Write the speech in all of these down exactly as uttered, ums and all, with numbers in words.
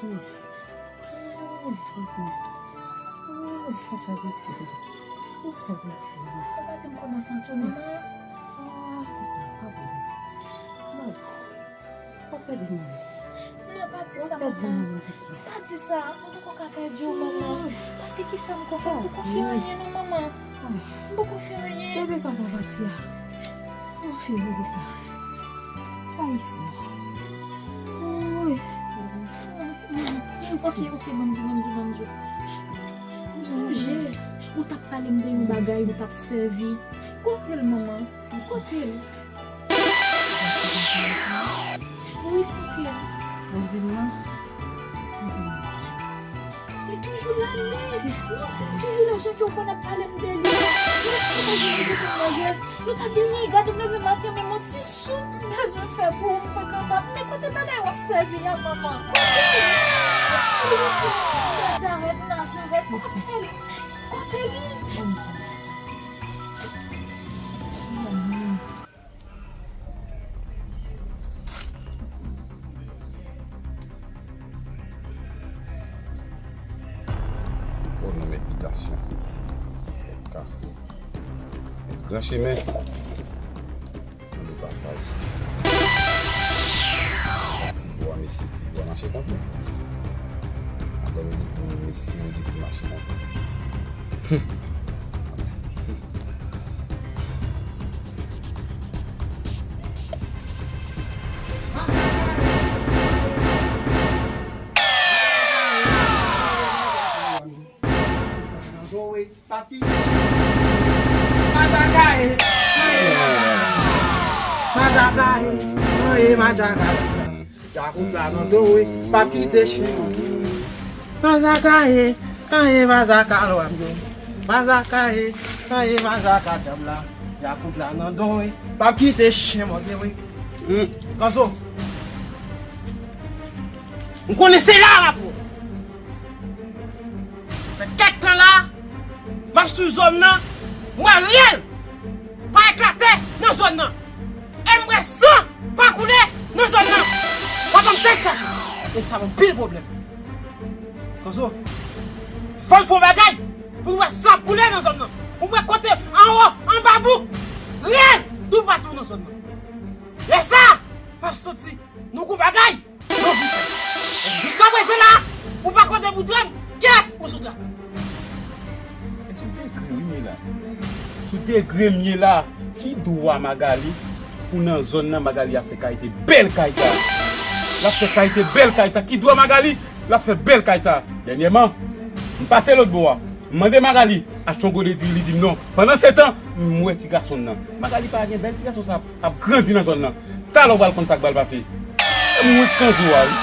Ou sakrifye. Ou sakrifye. Ou pa di m kòman w santi w, manman. Ah, pa vre. Non. Ou pèdi manman. Non, pa di sa, manman. Pa di sa. Mwen poko ka pèdi w, manman. Paske kisa m ko fè? M poko fè anyen, non, manman. M poko fè anyen. Depi papa pati a, mwen fini konsa. Ayisyen. Woy. Ok, ok, ban m di, ban m di, ban m di. M sonje, ou t ap pale m de yon bagay, ou t ap sèvi. Kote l, manman? Kote l? Wi, kote l? Mwen di m nan. Mwen di m nan. Li toujou la, men. Mwen di m toujou la, jan ke w konn ap pale m de li a. Mwen pa gen manje pou m manje. Nou pa genyen, gade m leve maten, men yon ti sou m bezwen fè pou ou, m pa kapab. Men kote bagay w ap sèvi a, manman? Kote l? Nazarèt, Nazarèt, kote l? Kote li? Bondye. O non, mèt bitasyon, mèt kafou, mèt gran chemen. Nan de pasaj. Ti bwa, mesye, ti bwa mache kontan. Madanm depi mesye yo depi mache kontan. Mazakaye, mazakaye, mazakaye, mazakaye. Djakout la nan do, wi, p ap kite chen. Mazakaye, kaye, mazaka lwa m yo. Mazakaye, kaye, mazaka dam la. Djakout la nan do, wi, p ap kite chen monte, wi. Kanzo. M konnen se la m ap pran. Fè kèk tan la, m ap sou zòn nan, m wè rèl pa eklate nan zòn nan. E m wè san pa koule nan zòn nan. W ap ban m tèt chaje. E sa ban m pil pwoblèm. Kanzo, fò n fè yon bagay pou n wè sa ap koule nan zòn nan. Pou n wè kote anwo, anba bouk, rèl toupatou nan zòn nan. Lè sa, m ap santi nou gon bagay. Jiskaprezan la, ou pa konn debout dwèt, kèt ou sou travay. Men si w degre wi m ye la. Si w degre m ye la, ki dwa Magali pou nan zòn nan Magali ap fè kalite bèl kay sa? L ap fè kalite bèl kay sa. Ki dwa Magali l ap fè bèl kay sa? Dènyèman, m pase lòt bò a. M mande Magali achte yon gode diri, li di m non. Pandan se tan, m wè ti gason nan. Magali pa gen bèl ti gason sa ap grandi nan zòn nan. Talè w pral konn sa k pral pase. E mwen kanzo a wi.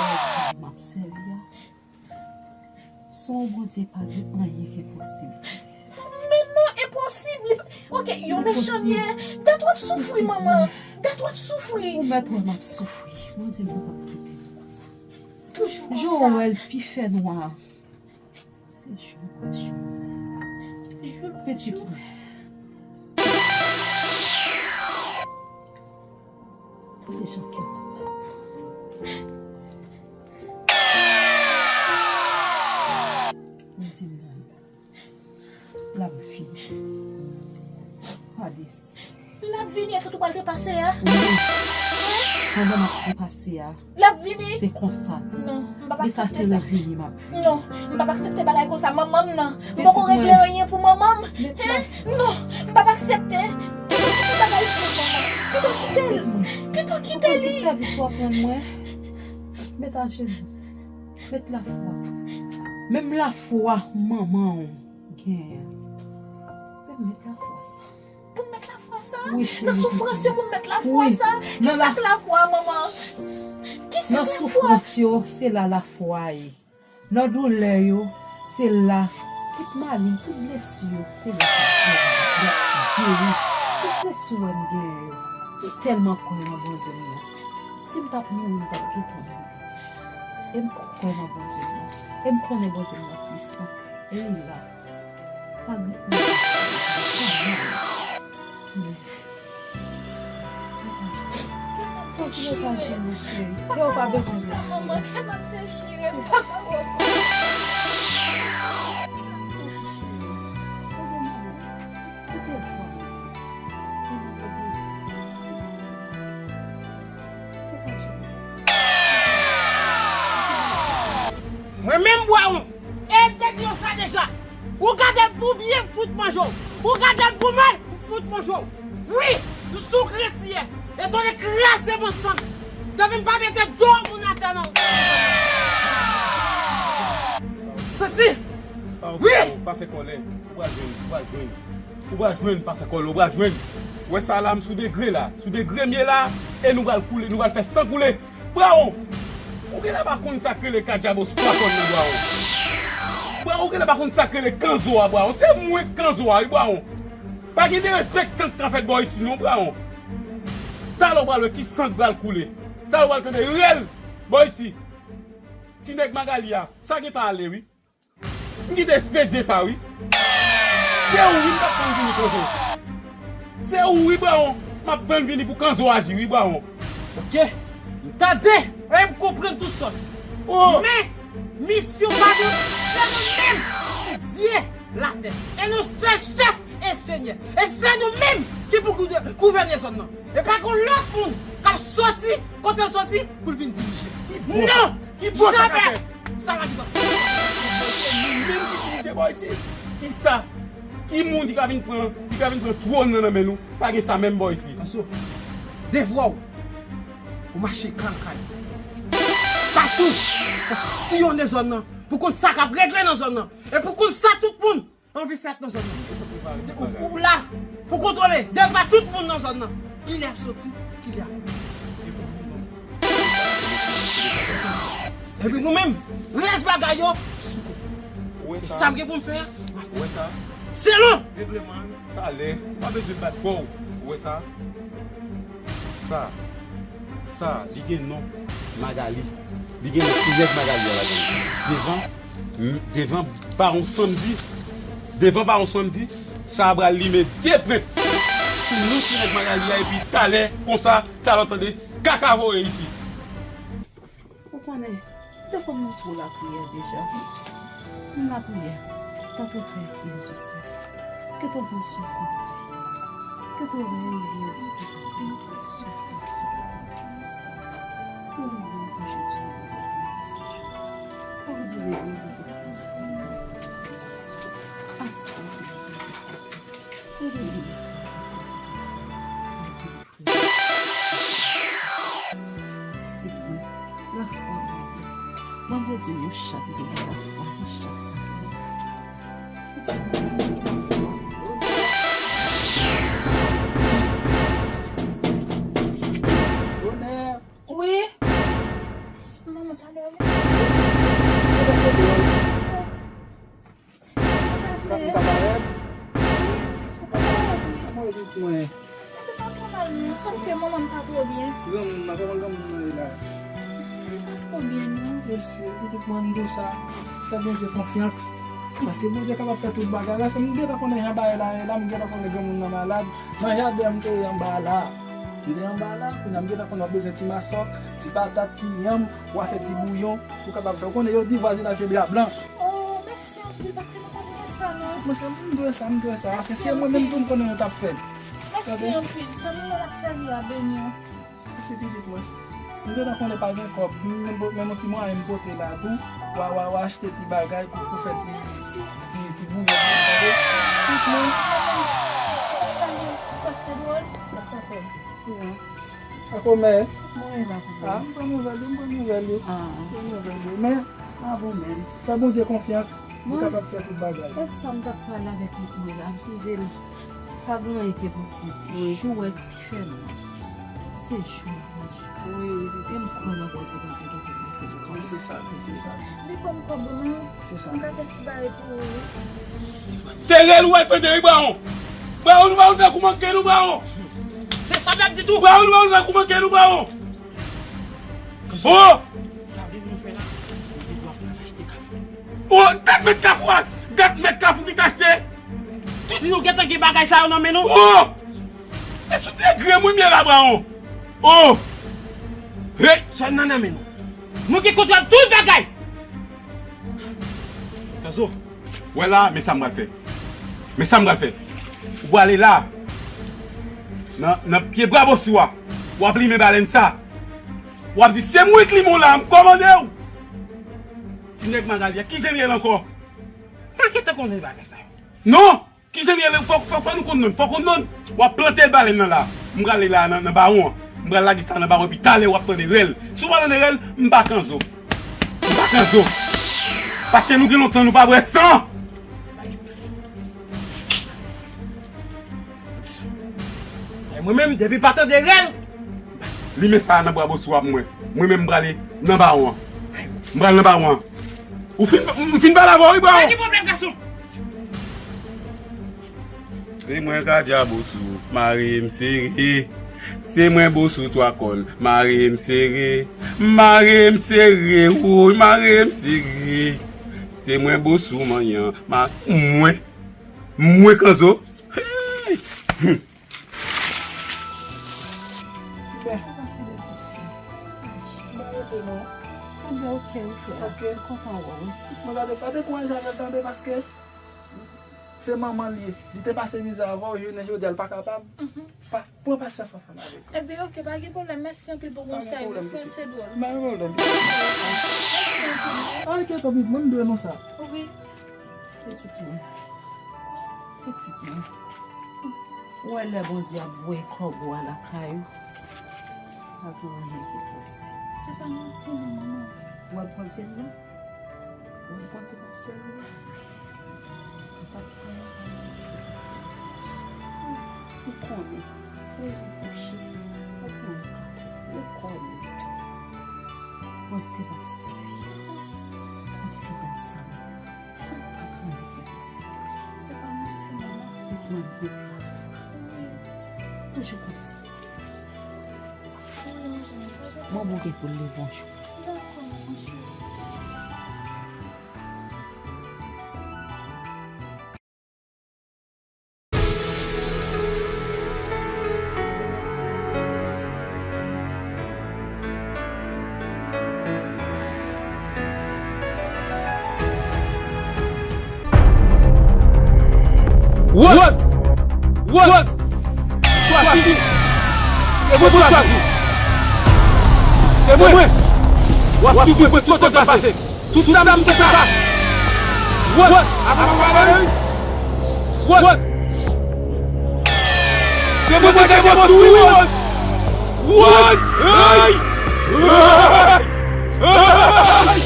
Sèvi m ap sèvi a. San w Bondye pa gen anyen ki enposib. Men non, enposib. Li pa- Ok, yon mechan m ye. Dat w ap soufri, manman. Dat w ap soufri. Ou mèt wè m ap soufri. Bondye m pap kite nou konsa. Toujou konsa. Jan w wè l pi fè nwa. Se jou pa jou. Jou pa jou. Pitit mwen. Gade jan kè m ap bat. Mwen di m nan. L ap vini. Pa desi. L ap vini, e tout ou pral trepase a? Wi. Pandan m ap trepase a, l ap vini. Se konsa tou. Non, m p ap aksepte sa. E ka se revini m ap vini. Non, m p ap aksepte bagay konsa. Manman m nan. M poko regle anyen pou manman m. Hein? Non, m p ap aksepte. Pito kite bagay sa, manman. Pito kite l. Pito kite li. Ou konn ki sèvis w ap rann mwen? Met ajenou. Met lafwa. Menm lafwa manman w genyen. Menm met lafwa sa. Pou m met lafwa sa? Wi, cheri. Nan soufrans yo pou m met lafwa sa? Wi. Kisa k lafwa, manman? Kisa k lafwa? Nan soufrans yo, se la lafwa ye. Nan doulè yo, se la. Tout maleng, tout blesi yo, se la k ap geri. Tout blesi w wè m genyen yo, m tèlman kwè nan Bondye m nan. Si m t ap mouri, m t ap gentan mouri deja. E m kwè nan Bondye m nan. E m konnen Bondye m nan pwisan. E li la. Pa gen anyen. Men, Ou pa jere, cheri. Kè w pa bezwen rich. Manman, kè m ap dechire, papa. Mwen menm, Bwawon, e te di yo sa deja. Ou gade m pou byen, m fout manje w. Ou gade m pou mal, m fout manje w. Wi, m sou kretiyè. E tande kraze m ansanm. Depi m pa mete do moun atè non. Santi? Wi. Pa fè kòlè. Ou pral jwenn, ou pral jwenn. Ou pral jwenn, pa fè kòlè, ou pral jwenn. Ou wè sa la, m sou degre la. Sou degre m ye la, e nou pral koule, nou pral fè san koule. Bwawon, ou genlè pa konn sa k rele kadjabos kwakòn nan, Bwawon. Bwawon, ou genlè pa konn sa k rele kanzo a, Bwawon. Se mwen k kanzo a, wi, Bwawon. Pa gen derespektan k ka fèt bò isi, non, Bwawon. Talè w pral wè ki san k pral koule. Talè w pral tande rèl bò isi. Ti nèg Magali a, sa gentan ale, wi. M kite espedye sa, wi. Se ou, wi, m t ap tann vini kanzo. Se ou, wi, Bwawon. M ap tann vini pou kanzo aji, wi, Bwawon. Oke. M tande. E m konprann tout sòt. Oh. Men, misyon pa nou, se nou menm ki Dye latè. E nou sèl chèf e senyè. E se nou menm ki pou gouvè-, gouvène zòn nan. E pa gen lòt moun k ap sòti kote l sòti pou l vin dirije. Non! Ki bò sa ka fèt? Sa va di bò. Se li menm ki dirije bò isi. Kisa? Ki moun ki ka vin pran, ki ka vin pran twòn nan nan men nou? Pa gen sa menm bò isi. Kanzo, devwa w, pou mache kay an kay, patou, pou siyone zòn nan, pou konn sa k ap regle nan zòn nan, e pou konn sa tout moun anvi fèt nan zòn nan. Ou, ou la pou kontwole deba tout moun nan zòn nan. Kilè y ap soti, kilè y ap. Epi nou menm, rès bagay yo sou kote. E sa m gen pou m fè a, m ap fè. Selon regleman an. Talè, ou pa bezwen bat kò w. Ou wè sa? Sa, sa, li gen non Magali. Li gen non ti nèg Magali a ladan l. Devan, m, devan Bawon Sanmdi, devan Bawon Sanmdi, sa a pral limen de prent sou non ti nèg Magali a, epi talè, konsa, talè w tande, kaka voye isi. Ou konnen, devan m nan twò lapriyè deja. M lapriyè, tanpri Pè ki nan sye. Ke ton non swa sanktifye. Ke ton rèy vini. Ke ton rèy vini. Pardonne-nous nos offenses, comme nous pardonnons aussi à ceux qui nous offensent. Et ne nous laisse pas tenter. Di mwen, lafwa, Bondye. Bondye di nou chak gen lafwa nan chak sa ke nou fè. Wi. Manman, talè a, wi. Ou pa parèt? Ou pa parèt, wi. Kòman w ye tout mwen? Mwen te pa twò mal, non, sòf ke manman m pa twò byen. Granmoun nan, kòman granmoun nan ye la? Li pa twò byen, non. Mèsi, pitit mwen, m di w sa. Fè Bondye konfyans. Paske Bondye kapab fè tout bagay la. Se m gentan konnen jan bagay la ye la, m gentan konnen granmoun nan malad. Nan jaden an, m te ye anba la. M te anba la, kounye a m gentan konnen w ap bezwen ti masòk, ti patat, ti yanm, w a fè ti bouyon, ou kapab fè. Ou konnen yo di vwazinaj se dra blan. Oh, mèsi anpil, paske nou pa t wè sa, non. Mwen se m dwe sa, m dwe sa. Paske si e mwen menm tou, m konnen yo t ap fè l. Mèsi anpil. Tande? Mèsi anpil. Sa nou wè l ap sèvi a beni w. Mèsi pitit mwen. M gentan konnen pa gen kòb. Men, men yon ti mwayen m pote la tou. W a, w a, w a achte ti bagay pou, pou fè ti, ti, ti bouyon pou nou, tande? Pitit mwen. Sa nou fè se dwòl. Dakò. Wi. Akomè. Mwen la pou. Ah, m pran nouvèl yo, m pran nouvèl yo. Ah. M pran nouvèl yo. Men, ah, bon, men. Fè Bondye konfyans. Li kapab fè tout bagay. E sa m t ap pale avèk pitit mwen la, m di l, pa gen anyen ki enposib. Wi. Jou w pi fè nwa. Se jou a jou. Wi. E m kwè nan Bondye, Bondye gen pou l fè l. Wi, se sa, se sa. Li ban m kòb ou non. Se sa. M ka fè ti bagay pou ou, wi. Se rèl ou al tande, wi, Bawon. Bawon, nou pa vin fè kou manke nou, Bawon. Se sa m ap di tou. Bawon, nou pa vin fè kou manke nou, Bawon. Oh! Sa vle di nou fè la, nou dwe ap pral achte kafou. Oh, gad mèt kafou a! Gad mèt kafou ki t achte! Tout si nou gentan gen bagay sa yo nan men nou. Oh! E sou degre mwen m ye la, Bawon. Oh! Hey! Sa n nan nan men nou. Nou gen kontwòl tout bagay. Kanzo. Wè la, men sa m pral fè. Men sa m pral fè. Ou prale la. Nan, nan pye bra bosou a. W ap limen balèn sa. W ap di, "Se mwen k limen w la, m kòmande w." Ti nèg Magali a, ki jan li ye ankò? Pa gentan konnen bagay sa yo. Non! Ki jan li ye, fòk, fòk, fòk nou konn non, fòk konn non. W ap plante balèn nan la. M prale la nan, nan bawon an. M pral lage sa nan bawon, epi talè w ap tande rèl. Si w pa tande rèl, m pa Kanzo. M pa Kanzo. Paske nou gen lontan nou pa bwè san. E mwen menm, depi pa tande rèl. Limen sa a nan bra bosou a pou mwen. Mwen menm, m prale nan bawon an. M pral nan bawon an. Ou fin, m fin pale avè w, wi, bro. Pa gen pwoblèm, gason. Se mwen Kadja bosou, mare m sere. Se mwen bosou twa kòn, mare m sere. Mare m sere, woy, mare m sere. Se mwen bosou manyen, ma, mwen. Mwen Kanzo. Hey! Hmm. Bon. Ba rete non. Enben, ok, wi, frè. Ok. M kontan wè w, wi. Mwen gade, pa dekouraje avè l tande, paske se manman l ye. Li te pase mizè avè w, jounen jodi a, l pa kapab. Mhm. Pa, pran pasyans ansanm avè l. Enben, ok, pa gen pwoblèm. Mèsi anpil pou konsèy ou, frè, se dwòl. Pa gen pwoblèm. Pa gen pwoblèm. Mèsi anpil. Ay, kèt, mwen, m dwe nou sa. Wi. Pitit mwen. Pitit mwen. Ou wè lè Bondye ap voye kòb ou a lakay ou, pa gen anyen ki posib. Se pa manti non, manman. W ap pran ti non? W ap pran ti pasèl ou a? Ou pa t pran anyen. Ou konnen. Poze kouche. Ou pran kò. Ou konnen. Pran ti pasèl. Pran ti pasèl. Pa gen anyen ki posib. Se pa manti, manman. Ou pran bout la. Wi. Toujou konsa. Wi, manman. Manman gen pou l leve yon jou. Dakò, manman cheri. Wòz! Wòz! Chwazi! Se mwen chwazi! Se mwen! W ap soufri pou tout kote pase! Tout sa m di se sa. Wòz! Apa pa pale wi. Wòz! Se mwen ki te konstwi wi Wòz! Wòz! Hey! Hey! Hey!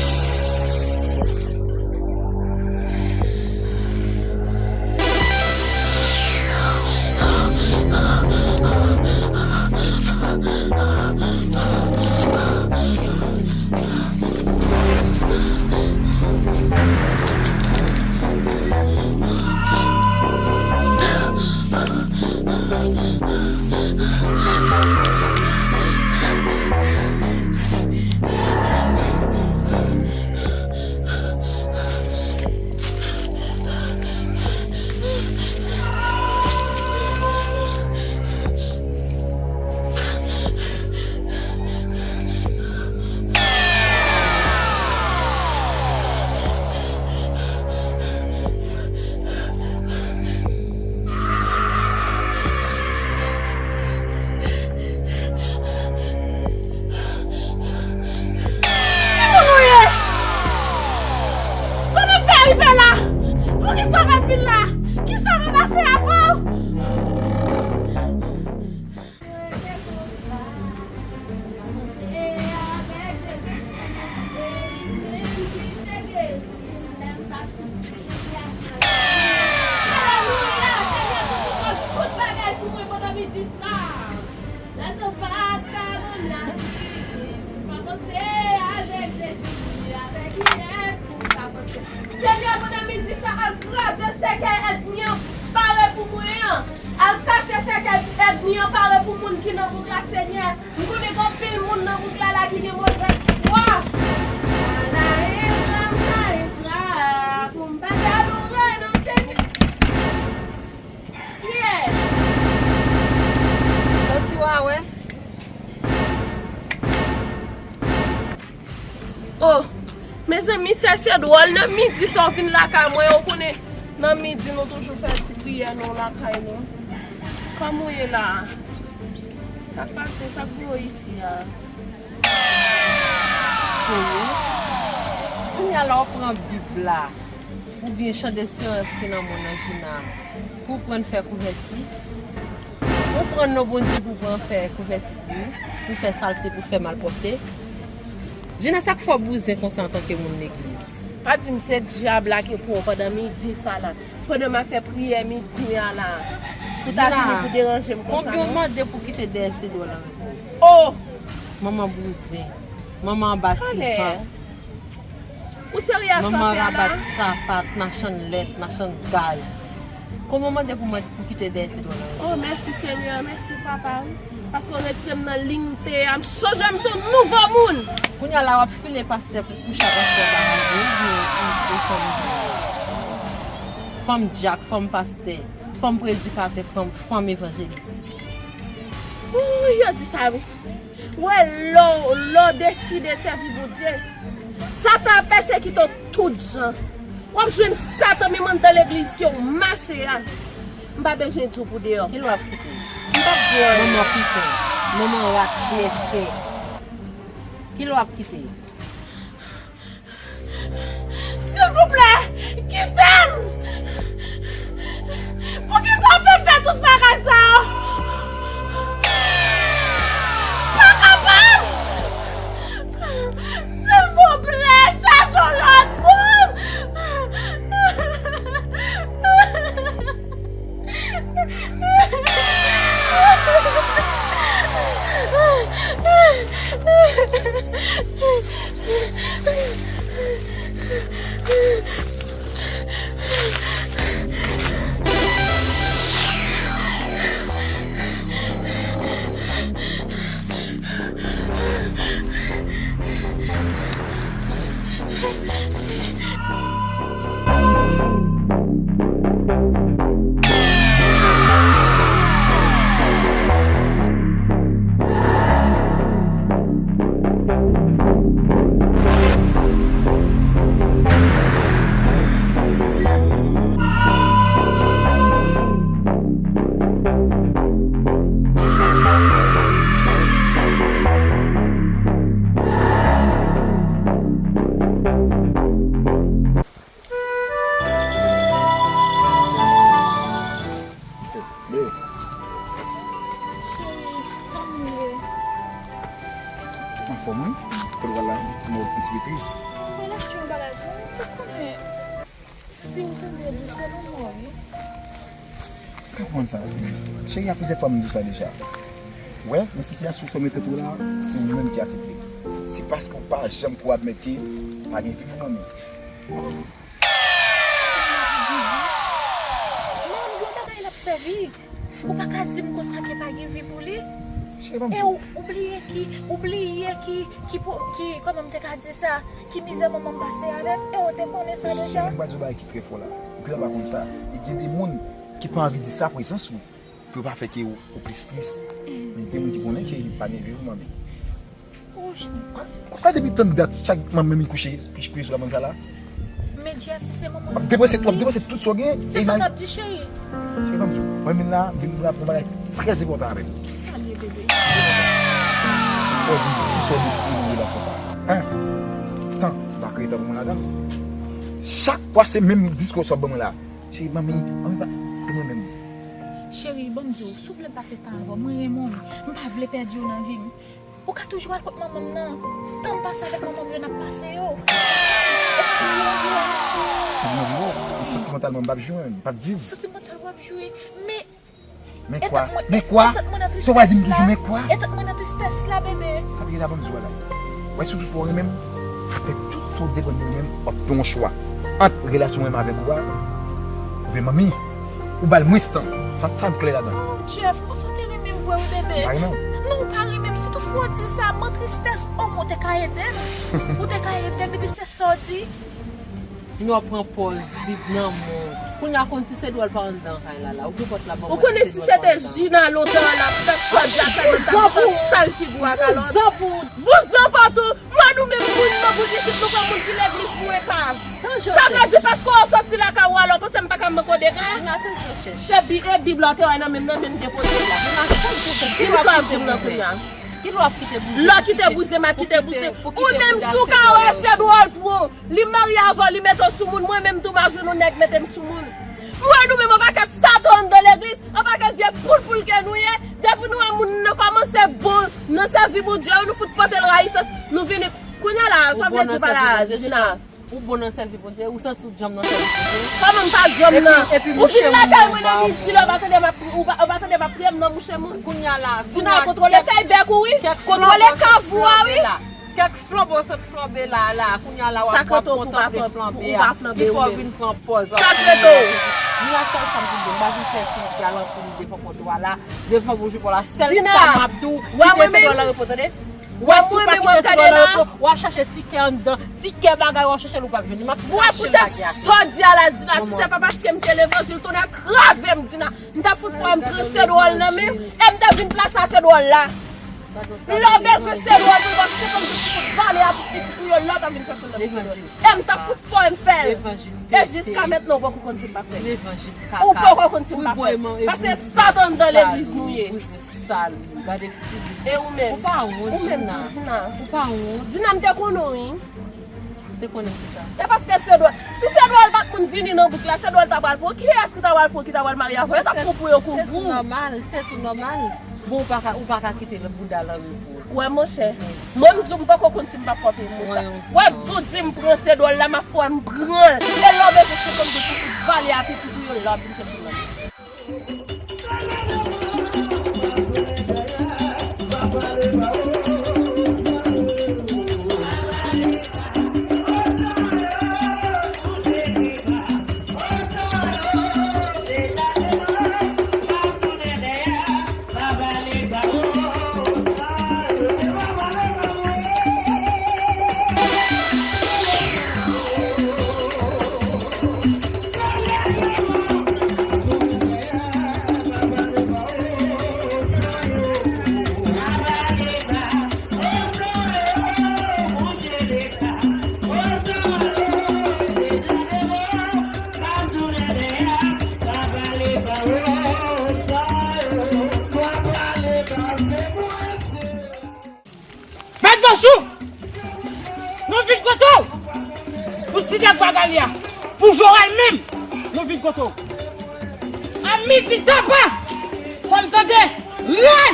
Ki moun ou ye? Kòman w fè rive la? Poukisa w fè pil la? Kisa moun nan fè avè w? Alelouya! Senyè, ou fè tout bagay pou mwen pandan midi sa. Lè sa pa ka bon la, pa panse avèk Jezi, avèk kiyès ou ka panse? Senyè, pandan midi sa, al kraze sèkèy ènmi an pare pou mwen an. Al kase sèkèy ènmi an pare pou moun ki nan wout la, Senyè. M konnen gen anpil moun nan wout la la ki gen movèz fwa. Anayiv la, anayiv la, pou m pa ta loure non, Senyè. Kiyès? Soti w a wè. Oh, mezanmi, sè, se dwòl, nan midi sa w vin lakay mwen, ou konnen, nan midi nou toujou fè ti priyè nou lakay nou. Kòman w ye la a? Sa k pase? Sa k voye w isi a? Serye? Kounye a la w pran Bib la, oubyen chan desperans ki nan men w nan Jina, pou w pran fè kouvèti? Ou pran non Bondye pou w pran fè kouvèti pou ou, pou w fè salte, pou w fè malpwòpte? Jina, sa k fè w bouzen konsa antanke moun legliz? Pa di m se dyab la ki pran w pandan midi sa la. Pandan m ap fè priyè midi a la, pou ta vini pou deranje m konsa, non? Konbyen w mande pou kite dèyè se dwòl an repo? Oh! Manman bouzen, manman anba ti van. Ou serye ak sa w fè a la? Manman rabat sapat, machann lèt, machann gaz. Konbyen w mande pou mwen pou kite dèyè se dwòl an repo? Oh, mèsi Senyè, mèsi Papa. Paske w retire m nan liy m te ye a, m chanje, m se yon nouvo moun. Kounye a la w ap file pastè pou kouche a pastè baraje, oubyen ou, ou fanm, fanm dyak, fanm pastè, fanm predikatè, fanm, fanm evanjelis. Wouy, yo di sa wi. Wè, lè w, lè w deside sèvi Bondye, Satan ap pèsekite w tout jan. W ap jwenn Satan menm anndan legliz ke w mache a. M pa bezwen di w pou deyò. Kilè w ap kite? M p ap di w anyen. Manman piten, manman ratchèfè. Kilè w ap kite? Silvouplè, kite m! Poukisa w fè m fè tout bagay sa yo? Pa kapab! Silvouplè, chache yon lòt moun! Bebe. Cheri, kòman w ye? Anfòm, wi. Kote w pral la? M wè w yon ti pè tris. Mwen achte yon bagay pou ou, ou konnen. Si w tande dous, se pou mwen, wi. Ou ka konprann sa. Cheri, a plizyè fwa m di w sa deja. Ou wè, nan sitiyasyon sa w mete tèt ou la, se ou menm ki aksepte. Se paske w pa janm ko admèt ke pa gen vi pou manmi. Manmi, yon bagay l ap sèvi. Ou pa ka di m konsa ke pa gen vi pou li. Cheri, pa m di w. E ou, ou bliye ki, ou bliye ki, ki, ki, kòman m te ka di sa? Ki mizè manman m pase avè m, e ou te konnen sa deja. Cheri, m pral di w bagay ki trè fò la. Ou genlè pa konn sa. E gen de moun ki pa anvi di sa prezans ou, pou yo pa fè ke ou, ou plis tris. Men gen moun ki konnen ke pa gen vi pou manmi. Ou ch- Kwa, kwa depi tann dat chak manmi kouche, kouche sou labann sa la? Men Jeff, si se manman, w ap depanse, w ap depanse tout sa w gen. Se sa w t ap di, cheri. Cheri, ban m di w. Mwen menm la, vin la pou bagay trè enpòtan avè m. Kisa l ye, bebe? Fò di kisa w deside nan relasyon sa a. Hein? Tan, ou pa kreye tan pou mwen ladan l. Chak fwa se menm diskou sa w ban mwen la. Cheri, manmi, manmi pa, e mwen menm. Cheri, ban m di w, si w vle m pase tan avè w, mwen renmen w. M pa vle pèdi w nan vi m. Ou ka toujou al kot manman m nan. Tan m pase avèk manman m yo, n ap pase yo. Ou pa vle w vle. Mwen, non, non, santimantalman, m p ap jwe, m p ap viv. Santimantal w ap jwe, men Men kwa? Men kwa? Se w pa di m toujou men kwa? E tèt mwen nan tristès la, bebe. Sa pitit la ban m di w la. Wè, si w tout fò renmen m, fè tout sa w depann de ou menm, w ap fè yon chwa ant relasyon mwen menm avèk ou a, oubyen manmi, ou ba l mwens tan. Sa, sa m klè ladan. Oh, Jeff, m panse w te renmen m vre, wi, bebe. M pa renmen w? Non, ou pa renmen m. Si tout fò w di sa, m an tristès, omwen w te ka ede m. Ou te ka ede m, epi se sa w di. Kounye a w pran pòz Bib nan men w. Kounye a konn si se dwòl pa anndan kay la la. Ouvri pòt la ban mwen. Ou konnen si se te Jina lontan an l ap fè kòd la sèlman, m t ap sal figi w ak alòt. Vouzan pa tou, mwen nou menm moun nan pou di Jina toujou chèch. Se bi, e Bib la w te wè nan men m, nan men m depoze l la. Di m sa w ap di m nan kounye a. Ki lè w ap kite bouze? Lè w kite bouze, m ap kite bouze. Ou menm si w ka wè se dwòl pou ou. Li marye avè w, li mete w sou moun. Mwen menm tou m ap jwenn yon nèg mete m sou moun. M wè nou menm yon pakèt satan anndan legliz, yon pakèt vye poulpoul ke nou ye. Depi nou wè moun nan kòmanse bon nan sèvi Bondye, nou fout pote l rayisans, nou vini. Kounye a la, sa w vle di pa la, Jina? Ou bon nan sèvi Bondye, ou santi w djanm nan sèvi Bondye. Kòman m pa djanm nan? Ou vin lakay mwen nan midi la, ou pa tande m ap, ou pa, ou pa tande m ap priye, m nan mouche moun. Kounye a la, Dina, kontwole fèy bèk ou wi, kontwole kav ou a wi. Kèk flanbo sot flanbe la, la, kounye a la, w ap, w ap kontanple flanbe a. Ki fè w vin pran pòz. Sa k rete w? Dina, sèl sa m di w, m pa vin fè ti galanti devan kòdwa la, devan boujou la. Sèl sa m ap di w, kite se dwòl nan repo, tande. Wè mwen menm w ap gade la. W ap chache ti kè anndan, ti kè bagay w ap chache l ou p ap jwenn li. M ap fache lage a. Wè poutèt sa w di a la, Dina, si se pa paske m te levanjil, tonnè kraze m, Dina. M t ap fout fò m pran se dwòl nan men m, e m t ap vin plase a se dwòl la. Lè w bezwen se dwòl pou w ap sekonn pou fout vale a pou pitit ou yo, lè w t ap vin chache l nan men se dwòl. E m t ap fout fò m fè l. E jiska mentnan ou poko konn si m pa fè l. Ou poko konn si m pa fè l. Paske satan anndan legliz nou ye. Sal, gade figi. E ou menm? Ou pa wont, Dina. Ou pa wont? Dina, m te konnen w, wi. M te konnen kisa? E paske se dwòl. Si se dwòl pa t konn vini nan bouk la, se dwòl ta pral pran. Kiyès ki ta pral pran, ki ta pral marye avè w? Yo t ap pran pou yo kouvri w. Se tou nòmal, se tou nòmal. Bon, ou pa ka, ou pa ka kite bouda l an repo. Wè, monchè. Mwen, m di w, m poko konn si m pa fè w peye mousa. Wè, di w di m pran se dwòl la, m ap fè w m pran l. E lè w bezwen sekonn pou fout vale a pitit ou yo, lè w ap vin chèche l nan men m. Mèt Bosou! Nou vin kote w! Pou ti nèg Magali a! Pou Joel menm! Nou vin kote w! A midi tapa! Fò n tande ray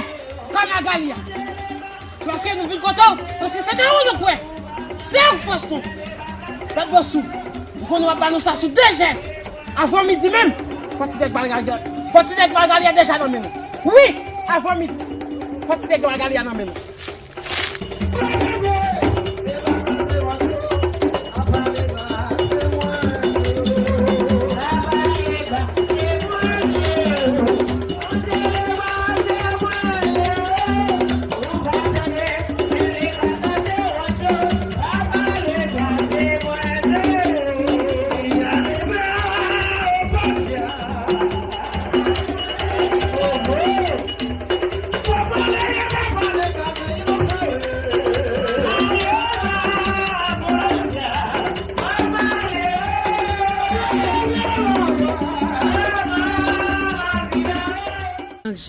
pa Magali a! Se paske nou vin kote w, paske se nan ou nou kwè. Se ou k fòs nou. Mèt Bosou, ou konnen w ap ba nou sa sou de jès. Avan midi menm, fò ti nèg Magali a, fò ti nèg Magali a deja nan men nou. Wi, avan midi, fò ti nèg Magali a nan men nou.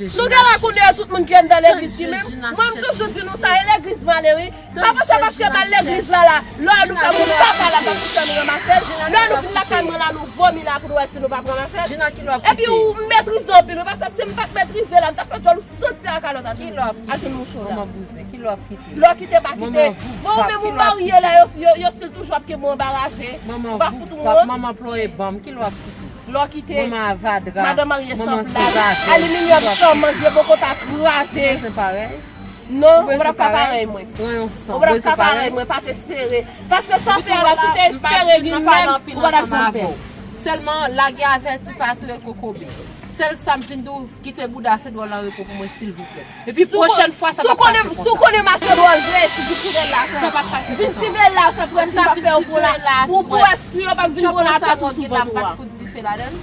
Nou genlè konnen yo tout moun ki anndan legliz ki menm. Mwen, m toujou di nou sa, e legliz m ale wi. Pa panse paske m al legliz la la, lè nou fè moun papa la pa pou fè nou ranmase l. Lè nou vin lakay mwen la, nou vomi la pou nou wè si nou p ap ranmase l. Epi ou metrize anpil wi, paske si m pa t metrize la, m t ap fè djòl ou santi a kalòt al jwenn mouche w la. Manman bouzen, ki lè w ap kite? Lè w kite, pa kite. Bon, ou menm ou marye la, yo, yo, yo still toujou ap kenbe w anbaraje. Ou pa fout ou wont. Manman plore banm, ki lè w ap kite? Lè w kite, madan marye san plas, aliminyòm san manje, bokota kraze, non, ou pa t ap ka parèy mwen. Ou pa t ap ka parèy mwen, pa t espere. Paske sa w fè a la, si w te espere gen nèg, ou pa t ap janm fè l. Sèlman, lage avèti pa tou e kokobe. Sèl sa m vin di w, kite bouda se dwòl nan repo pou mwen, silvouplè. Epi pwochèn fwa, sa p ap pase konsa. Si w konnen m a se dwòl vre, si w vin sible l la, sa p ap pase konsa. Vin sible l la, sa prèske pa fè w pou la. Pou, pou wè si yo p ap vin pran la tèt ou sou vant ou a. M pa t ap fout dife ladan l.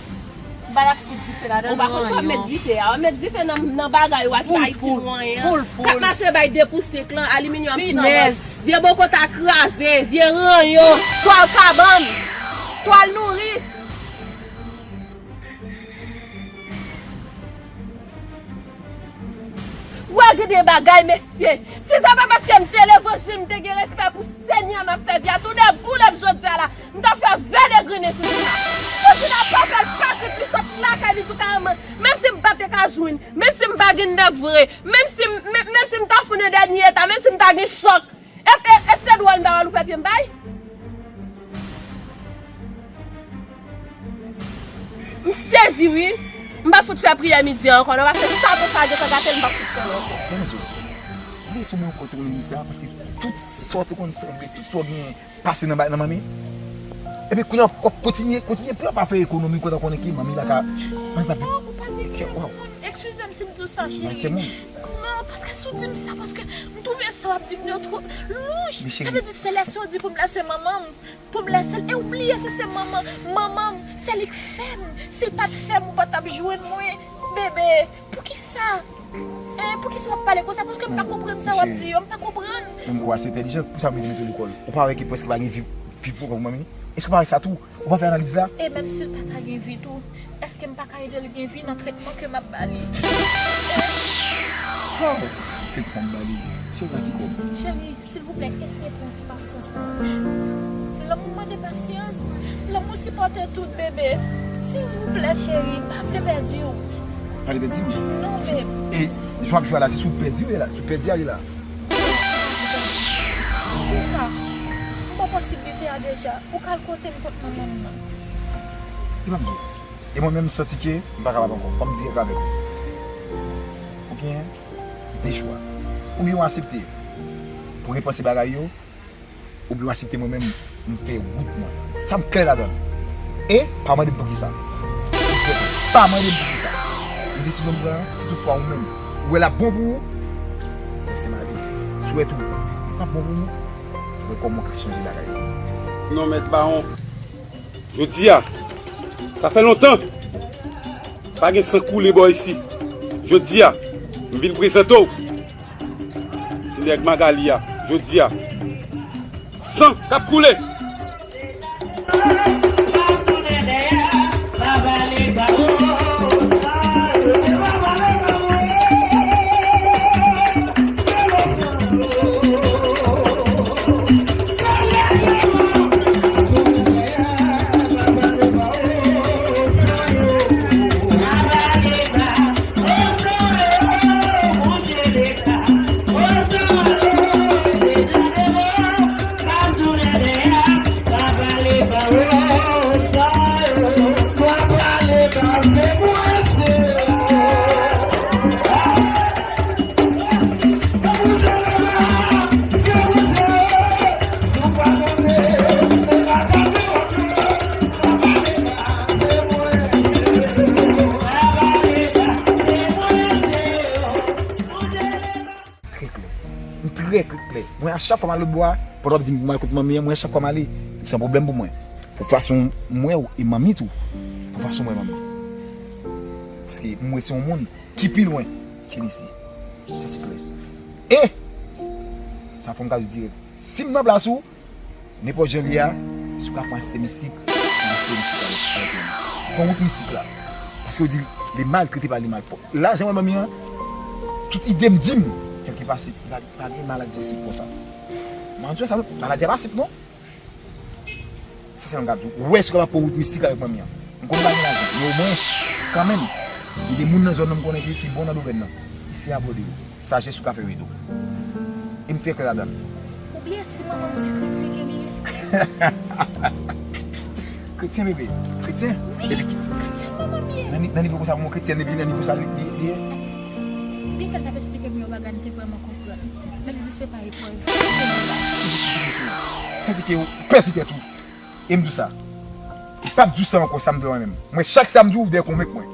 M pa t ap fout dife ladan l. Ou pa konn sa w ap met dife a. W ap met dife nan, nan bagay ou a ki pa itil ou anyen an. K ap mache bay de pou senk lan, aliminyòm san manje, vye bokota kraze, vye ranyon, twal kabann, twal nouris. Gen de bagay, mesye. Si se pa paske m te levanjil, m te gen respè pou Senyè, m ap fè vye a tou de boulèt jodi a la. M t ap fè vè degrine sou Tina. Pou Tina pa fè l pa kit li sot lakay li tou kareman. Menm si m pa te ka jwenn, menm si m pa gen dòk vre, menm si m, menm, menm si m ta founen dènye eta, menm si m ta gen chòk. E, e, e se dwòl m pa wè l ou fè pye m bay? M sezi wi. M pa fout fè priyè midi an ankò non, paske sa pou sa gentan gate l, m pa fout fè l ankò. Bon, Bondye, bliye sou mwen ankò, tou mwen sa, paske tout sa w te konn sanble, tout sa w gen pase nan ba-, nan manmi. Epi kounye a w ap kontinye, kontinye, pou w pa fè ekonomi, kote w konnen ke manmi pa ka, manmi pa Non, pou pa gen kè moun. Eskize m si m di w sa, cheri. Non, paske si w di m sa, paske m twouve sa w ap di m yo twò louch. Sa vle di, se lè sa w di pou m lèse manman m. Pou m lèse l, e w bliye si se manman, manman m, se li k fè m. Si l pa t fè m, ou pa t ap jwenn mwen, bebe. Poukisa? Hein, poukisa w ap pale konsa? Paske m pa konprann sa w ap di yo, m pa konprann. Menm kwa se entèlijan, pou sa m mete mete lekòl. Ou pa wè ke prèske pa gen vi, vi pou manmi? Èske ou pa wè sa tou? Ou pa fè analiz la? E menm si l pa ta gen vi tou, èske m pa ka ede l gen vi nan tretman ke m ap ba li? How? Tretman m ba li? Cheri, a ki kòb? Cheri, silvouplè, eseye pran ti pasyans pou mwen. Lanmou mande pasyans. Lanmou sipòte tout, bebe. Silvouplè, cheri, m pa vle pèdi w. Pa vle pèdi m? Non, bebe. E jan w ap jwe a la, se si w pèdi w ye la, si w pèdi a ye la. Kisa? M ba w posiblite a deja. Ou ka al kote m kot manman m nan. Li p ap di w. E mwen menm, m santi ke m pa kapab ankò. Fò m dirèk avè w. Ou gen de chwa. Oubyen w aksepte pou repanse bagay yo, oubyen w aksepte mwen menm, m fè wout mwen. Sa m klè ladan l. E pa mande m poukisa. M klè. Pa mande m poukisa. E desizyon m pran an, si toutfwa ou menm, ou wè l ap bon pou ou, lèse m ale. Si w wè tou, l p ap bon pou mwen, wè kòman w ka chanje bagay yo. Non, mèt Bawon. Jodi a, sa fè lontan pa gen san koule bò isi. Jodi a, m vin prezante w ti nèg Magali a. Jodi a, san k ap koule. Trè klè. M trè klè. Mwen, a chak fwa m al lòtbò a, pandan w ap di m pou m al kot manmi an, mwen, a chak fwa m ale, li san pwoblèm pou mwen. Pou fason m wè w e manmi tou. Pou fason m wè manmi. Paske m wè se yon moun ki pi lwen ke li si. Sa se klè. E sa fò m ka di w dirèk. Si m nan plas ou, nenpòt jan l ye a, si w ka pran aspè mistik, pran aspè mistik avèk, avèk manmi. Pran wout mistik la. Paske yo di, le mal traité par le mal. Fò, la, jan mwen manmi an, tout ide m di m, kèlke pa se, pa, pa gen maladi sik konsa. Mwen di sa, maladi a pa sik non. Sa se yon gad ou. Ou wè si w kapab pran wout mistik avèk manmi an. M konn pa gen lajan, men omwen, kanmenm, gen de moun nan zòn nan m konnen ki, ki bon nan domèn nan. Isi a bòde yo. Sajès ou ka fè w ede w. E m trè klè ladan l. Ou bliye si manman m se kretyen ke li ye? Kretyen, bebe. Kretyen. Wi, epi kretyen manman m ye. Nan ni-, nan nivo konsa, manman w kretyen, epi nan nivo sa li, li, li ye? Byen ke l t ap esplike m yon bagay, m te vrèman konprann. Men li di se pa eprèv. Sa se ke ou pèdi tèt ou. E m di w sa. Ou p ap di w sa ankò, sa m di w mwen menm. Mwen, chak sa m di w, ou dèyè konvenk mwen.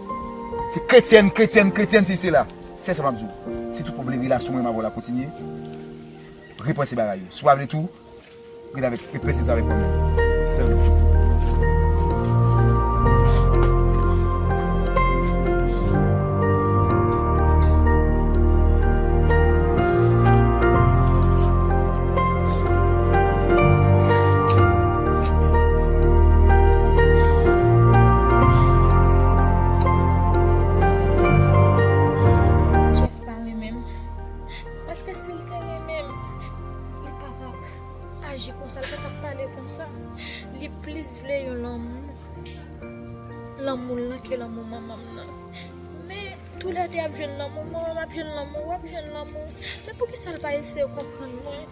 Se kretyèn, kretyèn, kretyèn, se, se la. Se sa m ap di w. Si tout w vle relasyon mwen avè w la kontinye, repanse bagay yo. Si w pa vle tou, rete avèk, rete pèdi tan avèk mwen menm. Se sa m di w. Jeff pa renmen m. Aji konsa, l pa t ap pale konsa. Li plis vle yon lanmou, lanmou l lan ke lanmou manman m nan. Men toulède ap jwenn lanmou, manman m ap jwenn lanmou, w ap jwenn lanmou. Men poukisa l pa eseye konprann mwen?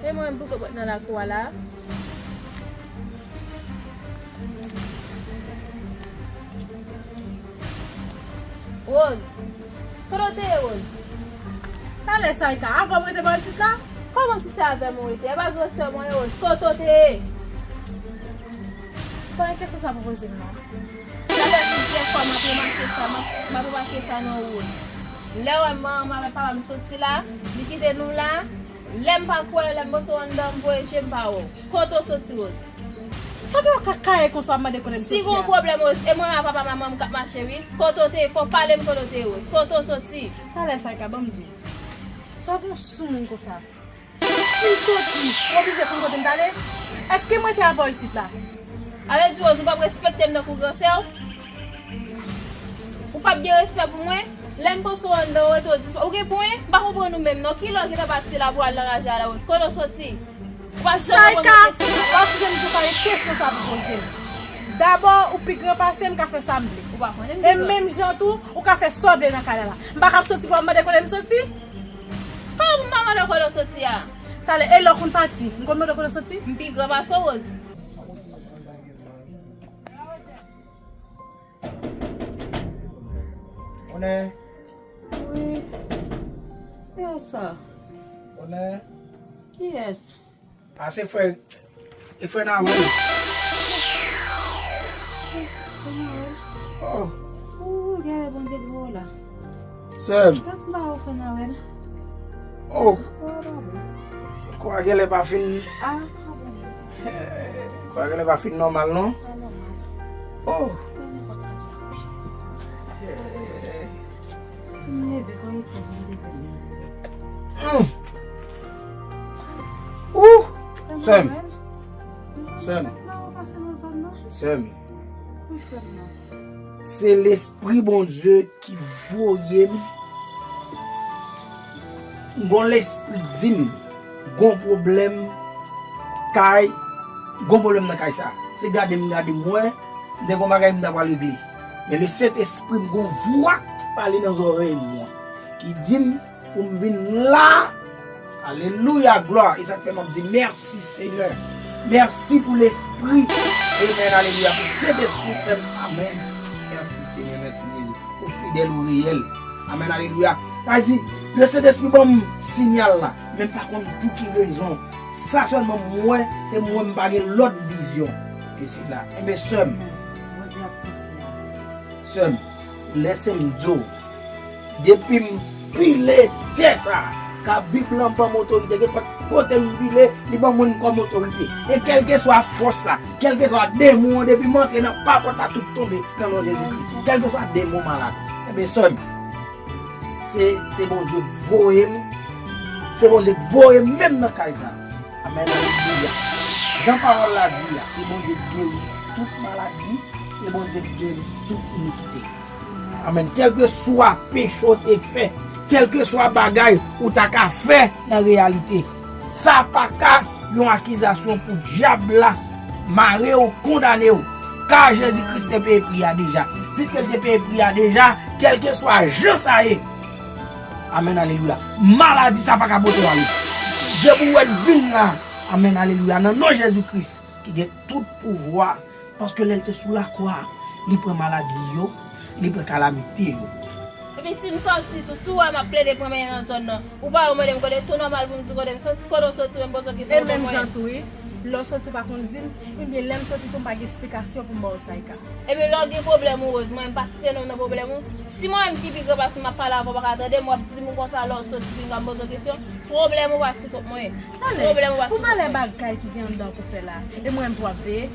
E mwen, m poko pran nan lakou a la. Rose. Kote w te ye, Rose? Talè, Saïka, avè w rete bò isit la? Kòman si se avè m ou rete? E pa gran sè mwen ye, Rose. Kote w te ye? Pran kesyon sa pou poze m nan. Sa fè plizyè fwa m ap remake sa, m ap, m ap remake sa nan Rose. Lè w wè manman m avèk papa m soti la, li kite nou la, lè m pa kwè, lè m panse w anndan, m voye je m pa wè w. Kote w soti, Rose? Sa gen yon kakaye konsa w ap mande kote m soti a? Si gon pwoblèm, Rose, e mwen ak papa manman m k ap mache, wi. Kote w te ye? Fò w pale m kote w te ye, Rose. Kote w soti? Talè, Saïka, ban m di w. Sa w gon sou moun konsa? Si m soti, ou oblije konn kote m t ale? Èske mwen te avè w isit la? Sa vle di, Rose, ou p ap respekte m tankou gran sè w? Ou p ap gen respè pou mwen? Lè m panse w anndan, ou rete w dispa-, ou gen pwen? M pa konprann ou menm non. Kilè w gentan pati la pou w al nan raje a la, Rose? Kote w soti? Ou pa janm reponn mwen kesyon sa. Saïka, w ap janm di w pa gen kesyon sa pou poze m. Dabò, ou pi gran pase m, ka fè sa m vle. Ou pa konnen m pi gran. E menm jan tou, ou ka fè sa w vle nan kay la la. M pa ka ap soti pou w ap mande kote m soti? Kòman pou m pa mande w kote w soti a? Talè, e lè w konn pati, m konn mande w kote w soti? M pi gran pase w, Rose. Onè. Wi. Kiyès sa? Onè. Kiyès? A, se frè, e frè Nawèl. Frè Nawèl? Oh. Ou, genlè Bondye gwo la. Sè m. Tank ba ou frè Nawèl. Oh. Oh, pardon. Kwa genlè pa fin. Ah, pardon. Kwa genlè pa fin nòmal, non? Pa nòmal. Oh. Fè nenpòt ki fè. Ti m leve, fò e fè m leve. Hmm. Ouh! Sè m. Sè m. Sè m. Se Lespri Bondye ki voye m. Gon lespri di m gon pwoblèm kay, gon pwoblèm nan kay sa. Se gade m gade m wè, m te gon bagay m ta pral regle. Men Lesentespri m gon vwa ki pale nan zòrèy mwen, ki di m pou m vin la. Alelouya, glwa. E sa k fè m ap di mèsi, Senyè. Mèsi pou Lespri. Amèn, alelouya. Pou Sentespri, frè m. Amèn. Mèsi, Senyè. Mèsi, Jezi. Ou fidèl, ou reyèl. Amèn, alelouya. Sa di, Lesentespri ban m siyal la, men m pa konn pou ki rezon. Sa sèlman m wè, se m wè m pa gen lòt vizyon ke sila. Enben, sè m, Bondye ap panse a ou. Sè m, lèse m di w, depi m pile tè sa a, ka Bib lan ban m otorite, gen fòt kote m pile, li ban mwen kòm otorite. E kèlkeswa fòs la, kèlkeswa demon an, depi m antre nan papòt la, tout tonbe nan non Jezi Kris. Kèlkeswa demon maladi. Enben, sè m, se, se Bondye k voye m, se Bondye k voye m menm nan kay sa a. Amèn, alelouya. Jan pawòl la di a, se Bondye k geri tout maladi, e Bondye k geri tout inikite. Amèn. Kèlkeswa peche w te fè, kèlkeswa bagay ou ta ka fè nan reyalite, sa pa ka yon akizasyon pou dyab la mare w, kondane w. Ka Jezi Kris te peye pri a deja. Piske l te peye pri a deja, kèlkeswa jan sa ye. Amèn, alelouya. Maladi sa pa ka pote w ale. Depi w wè l vin la, amèn, alelouya, nan non Jezi Kris ki gen tout pouvwa, paske lè l te sou lakwa, li pran maladi yo, li pran kalamite yo. Epi si m sòti tou, si w wè m ap plede pran menm nan zòn nan, ou pa mande m kote, tou nòmal pou m di kote m sòti, kote w sòti, menm poze w kesyon. E menm jan tou, wi. Lè w sòti, ou pa konn di m, ebyen, lè m sòti tou, m pa gen esplikasyon pou m ba w, Saïka. Ebyen, lè w gen pwoblèm ou, Rose, mwen, m pa site non w nan pwoblèm ou. Si mwen menm ki pi gran pase w, m ap pale avè w, w pa ka tande m, w ap di m konsa, lè w sòti, vin ka m poze w kesyon, pwoblèm ou pa sou kont mwen. Talè, pwoblèm ou pa sou kont mwen. Pou valè bagay ki gen anndan pou fè la, e mwen menm pou w ap veye?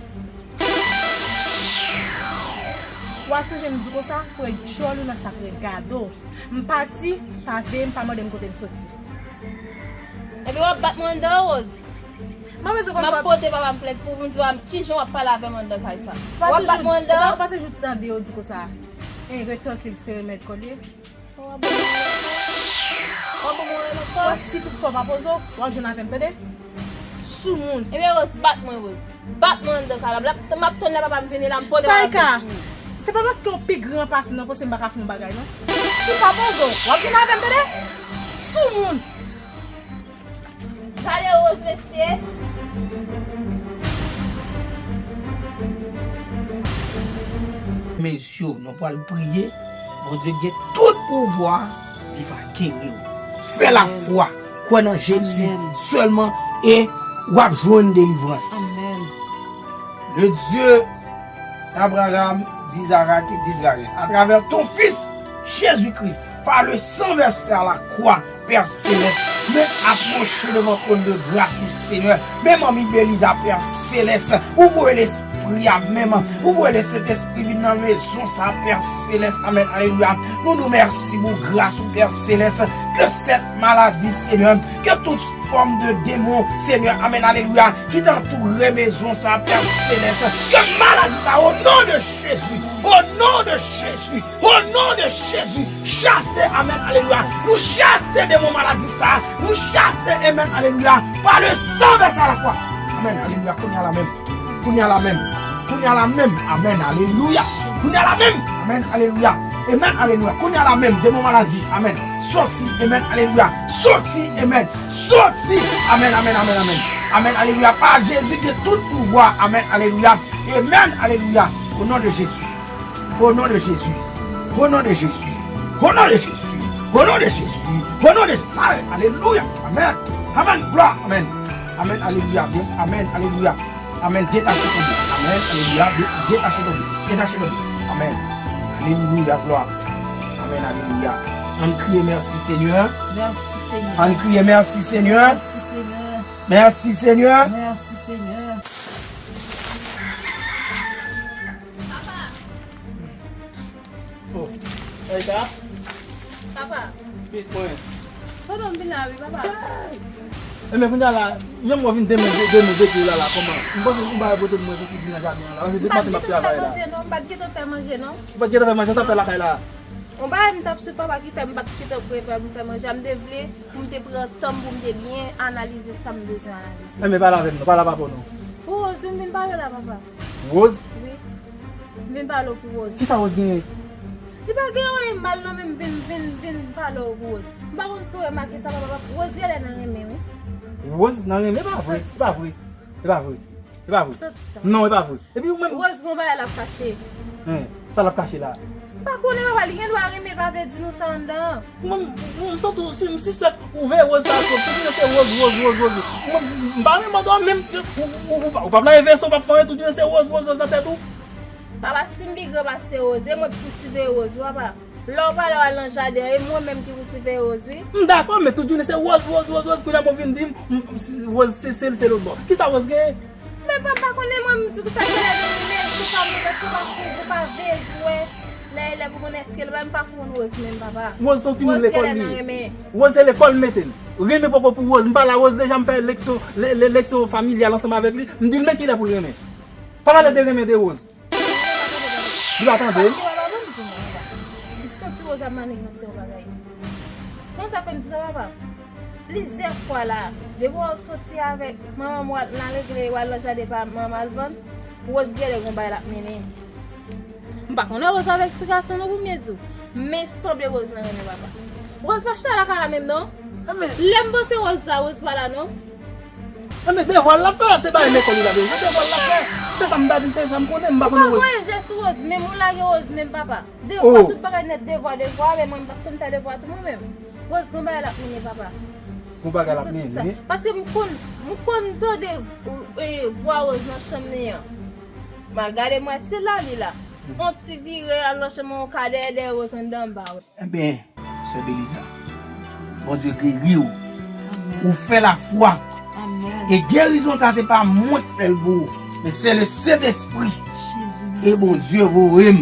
W a sonje m di w konsa, foure djòl ou nan sak rèd gade w. M pati, pa veye m, pa mande m kote m soti. Epi w ap bat mwen anndan, Rose. M pa bezwen konn sa. M ap pote papa m plent pou, pou m di w a kijan w ap pale avè m anndan kay sa. W ap bat mwen anndan. Ou pa toujou tande yo di konsa. E, ret trankil, se remèd kò l ye. W ap ban mwen yon lòt fwa. Si tout fwa w pa poze w, w ap jwenn avè m, tande? Soumoun. Ebyen, Rose, bat mwen, Rose. Bat mwen anndan kay la. M ap tann lè papa m vini la, m pote papa m plent pou ou. Se pa paske w pi gran pase m nan panse m pa ka fè yon bagay, non. Si w pa poze w, w ap jwenn avè m, tande? Soumoun. Gade Rose, mesye. Mesye, nou pral priye. Bondye gen tout pouvwa, li va geri w. Fè lafwa, kwè nan Jezi sèlman e w ap jwenn delivrans. Le Dieu d'Abraham, d'Isaac et d'Israël, à travers ton Fils, Jésus-Christ, par le sang versé à la croix, Père Céleste, men apwoche devan twòn de gras ou, Senyè. Men manmi Beliza, Pè Selès, ou voye Lespri a menm. Ou voye Sentespri vin nan mezon sa, Pè Selès. Amèn, alelouya. Nou di w mèsi pou gras ou, Pè Selès. Ke sèt maladi, Senyè, ke tout fòm de demon, Senyè, amèn, alelouya, ki t antoure mezon sa, Pè Selès, ke maladi sa, o non de Jezi, o non de Jezi, o non de Jezi, chase, amèn, alelouya. Nou chase demon maladi sa, nou chase, amèn, alelouya, pa le san vèse a la kwa. Amèn, alelouya, kounye a la menm, kounye a la menm, kounye a la menm, amèn, alelouya, kounye a la menm, amèn, alelouya, amèn, alelouya, kounye a la menm, demon maladi, amèn, sòti, amèn, alelouya, sòti, amèn, sòti, amèn, amèn, amèn, amèn, amèn, alelouya, pa Jezi gen tout pouvwa, amèn, alelouya, amèn, alelouya, o non de Jezi. Au nom de Jésus. Au nom de Jésus. Au nom de Jésus. Au nom de Jésus. Au nom de Jésus. Amèn. Alelouya. Amèn. Amèn. Glwa. Amèn. Amèn. Alelouya. Amèn. Alelouya. Amèn. Detache tonbe. Amèn. Alelouya. De- Detache tonbe. Detache tonbe. Amèn. Alelouya. Glwa. Amèn. Alelouya. Ann kriye mèsi Senyè. Mèsi Senyè. Ann kriye mèsi Senyè. Mèsi Senyè. Mèsi Senyè. Mèsi Senyè. Papa. Oh, Erika? Papa. Vit mwen. Tonton m vin la wi, papa. Enben, kounye a la, jan m wè w vin demen, demen, depi la, la, kòman? M panse ou ba yo pote pou mwen pou vin nan jaden an la. Paske depi maten m ap travay la. M pa t gentan fè manje, non. M pa t gentan fè manje, non? Ou pa t gentan fè manje, sa w fè lakay la? Yon bagay m t ap swiv papa ki fè m pa t gentan prepare pou m fè manje a. M te vle pou m te pran tan m pou m te byen analize sa m bezwen analize. Enben, pale avè m non, pale a papa w non. Pou Rose, wi, m vin pale w la, papa. Rose? Wi. M vin pale w pou Rose. Kisa Rose genyen? Li pa gen anyen mal non, men m vin, vin, vin pale w pou Rose. M pa konn si w remake sa, papa, Rose genlè nan renmen, wi. Rose nan renmen? E pa vre, e pa vre, e pa vre, e pa vre. Santi sa. Non, e pa vre. Epi ou menm. Rose gon bagay l ap kache. Hein, sa l ap kache la? M pa konnen, papa, li gen dwa renmen, l pa vle di nou sa anndan an. Mwen, m, m santi w, si, m sispèk ou veye Rose sa twòp. Tout jounen se Rose, Rose, Rose, Rose. Mwen, m pa renmen w menm, ou, ou, ou, ou p ap lave vese, w p ap fè anyen, tout jounen se Rose, Rose, Rose nan tèt ou. Papa, si m pi gran pase Rose, e mwen ki pou siveye Rose, wi, papa. Lè w pale, w al nan jaden an, e mwen menm ki pou siveye Rose, wi. M dakò, men tout jounen se Rose, Rose, Rose, Rose. Kounye a mwen vin di m, m, si Rose se, se, se lòt bò. Kisa Rose genyen? Men pa, m pa konnen, mwen, m di konsa, genlè gen renmen, se pa mwen, se pa pou, pou pa veye pou wè. Lè, lè pou konnen èske l ba, m pa konn Rose menm, papa. Rose se yon timoun lekòl li ye. Rose se lekòl m mete l. Renmen poko pou Rose. M pale a Rose deja, m fè leksyon, le, le, leksyon familyal ansanm avèk li. M di l men kilè pou l renmen. Pa pale de renmen de Rose. Li pa tande l. Papa, papa, ban m di w non, papa. Li santi Rose ap maniganse yon bagay. Konn sa fè m di sa, papa? Plizyè fwa la, depi w soti avèk manman m, w al nan legliz, w al nan jaden pa manman m al vann, Rose genlè gon bagay l ap mennen. M pa konnen Rose avèk ti gason non, pou m byen di w. Men sanble Rose nan renmen papa. Rose pa chita lakay la menm non. Lè m panse Rose la, Rose pa la non. Enben, devwa l ap fè, se bagay lekòl li la bezwen. Devwa l ap fè. Se sa m ta di, se sa m konnen, m pa konnen Rose. M pa voye je sou Rose, menm ou lage Rose, menm papa. Devwa, tout bagay nèt, devwa, devwa, men mwen m p ap konn fè devwa tou mwen menm. Rose, gon bagay l ap mennen, papa. Gon bagay l ap mennen? Paske m konn, m konn tande, eh, vwa Rose nan chanm li an. M al gade m wè se la li la. On ti vire al nan chanm an, on ka dèyè, dèyè Rose anndan, m pa wè. Enben, sè Beliza, Bondye geri w. Amèn. Ou fè lafwa. Amèn. E gerizon sa, se pa mwen k fè l pou ou, men se le Sentespri. Jezi, mèsi. E Bondye voye m.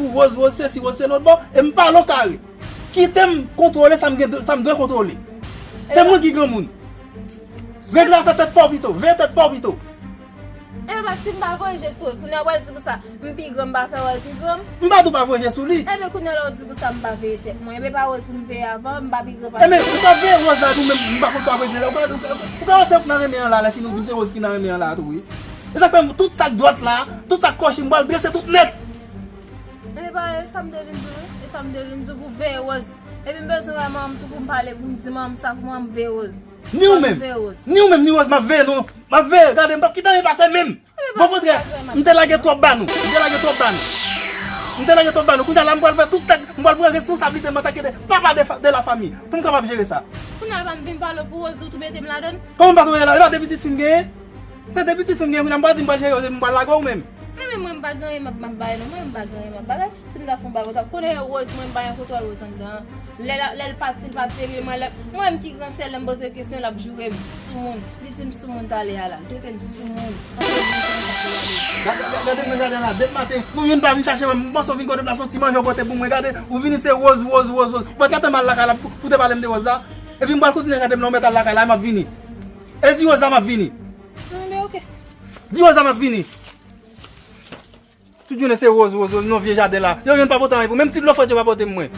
pou Rose, Rose sesi, Rose se lòt bò, e m pale w kare. Kite m kontwole sa m gen, sa m dwe kontwole. Se mwen ki granmoun. Regle afè tèt pa w pito, veye tèt pa w pito. Enben, si m pa voye je sou Rose, kounye a w pral di konsa, m pi gran, m pa fè wè l pi gran m. M pa di w pa voye je sou li. Enben, kounye a la w di konsa, m pa veye tèt mwen. Enben, pa Rose pou m veye avan, m pa pi gran pase. Enben, ou pa veye Rose la, nou menm, m pa konn sa w ap regle la. Ou ka, ou ka, ou ka wè se nan renmen an la, lè fini ou di m se Rose ki nan renmen an la tou, wi. E sa k fè m, tout sa k dwat la, tout sa k kòche, m pral drese tout nèt. Enben, pa e sa m te vin di w, wi. E sa m te vin di w pou veye Rose. Epi m bezwen wè manman m tou pou m pale, pou m di manman m sa, pou manman m veye Rose. Ni ou menm, ni ou menm, ni Rose, m ap veye nou. M ap veye, gade, m p ap kite anyen pase menm. Bon, kontrè, m te lage twòp ba nou. M te lage twòp ba nou. M te lage twòp ba nou. Kounye a la, m pral fè tout sa, m pral pran responsablite m antanke de papa de, fa- de la famille pou m kapab jere sa. Kounye a la, pa m vin pale w pou Rose, ou tou mete m ladann. Kòman m pa tou mete la? E pa de pitit fi m genyen? Se de pitit fi m genyen, kounye a m pral di m pral jere yo, m pral lage w menm. Men, men mwen, m pa gen anyen m ap, m ap bay, non. Mwen, m pa gen anyen m ap bagay. Si m ta fè yon bagay, ou t ap konnen Rose, mwen, m pa gen kontwòl Rose anndan. Lè l, lè l pati, l pati, epi mwen, lè, mwen menm ki gran sè, lè m poze kesyon, l ap joure m soumoun. Li di m soumoun talè a la. Li trete m soumoun. Gade, gade, gade mwen, gade la. Depi maten, nou youn pa vin chache mwen. M panse w vin kote m la, se yon ti manje w pote pou mwen. Gade, ou vini se Rose, Rose, Rose, Rose. Ou pa t ka tann m al lakay la pou, pou te pale m de Rose la. Epi m pral kontinye gade m la, ou mèt al lakay la, m ap vini. E di Rose la m ap vini. Enben, oke. Di Rose la m ap vini. Tout jounen se Rose, Rose, Rose, nan vye jaden la. Yo, youn pa pote anyen pou mwen. Menm ti dlo frèt yo pa pote m mwen.